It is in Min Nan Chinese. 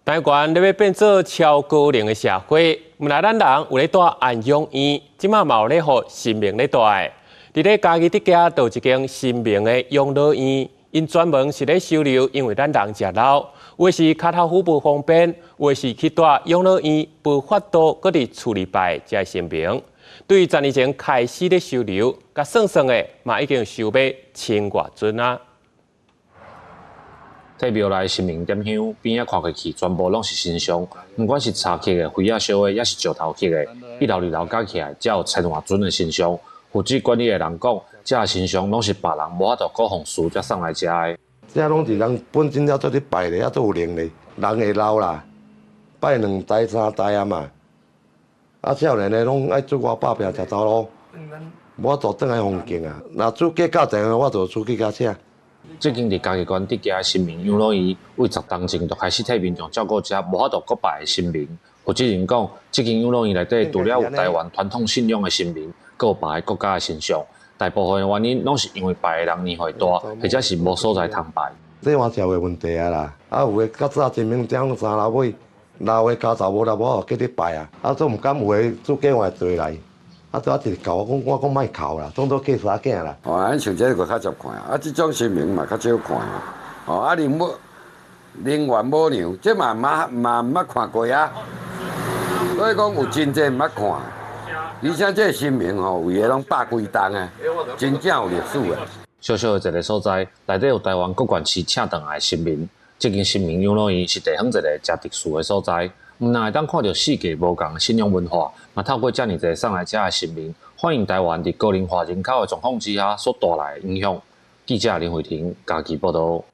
台灣咧欲變做超高齡的社會，毋但咱人有咧蹛安養院，這馬嘛有咧予神明咧蹛。佇咧嘉義竹崎就有一間神明的養老院，𪜶專門是咧收留，因為咱人誠老，有的是跤頭趺無方便，有的是去蹛養老院無法度閣佇厝裡拜這的神明。對十年前開始咧收留，共算算的嘛已經收欲千外尊啊。替廟內神明點香，邊仔看過去，全部攏是神像，毋管是柴刻的、灰仔燒的，抑是石頭刻的，一樓二樓加起來，才有千外尊的神像。負責管理的人講，這神像攏是別人無法度閣奉祀，才送來遮的。這攏是人本身才做咧拜咧，猶閣有靈咧，人會老啦，拜兩代三代啊嘛。啊，少年的攏愛做我拍拼食頭路，無法度轉來奉敬啊。若主計較濟，我就出去較請。這間佇嘉義縣竹崎的神明養老院，對十冬前就開始替民眾照顧這無法度閣拜的神明。負責人講，這間養老院內底除了有台灣傳統信仰的神明，閣有別个國家的神像。大部分的原因攏是因為拜的人年歲大，或者是無所在通拜。這嘛社會問題啊啦，啊有的較早神明點三樓尾，老的跤頭無力，無法度繼續拜啊，啊都毋敢有的主家換做來。啊，拄仔一直哭，我講我講莫哭啦，當做嫁查囝啦。哦，咱像這個較少看，啊，這種神明嘛較少看。哦，啊，靈母、靈元母娘，這嘛嘛嘛毋捌看過啊。所以講有真濟毋捌看，而且這個神明吼，圍的攏百幾冬啊，真正有歷史啊。小小的一个所在，內底有台灣各縣市請轉來的神明。這間神明養老院是地方一个誠特殊的所在。毋但會當看著四界無仝的信仰文化，嘛透過遮爾濟送來遮的神明，反映台灣佇高齡化人口的狀況之下所帶來的影響。記者林慧婷嘉義報導。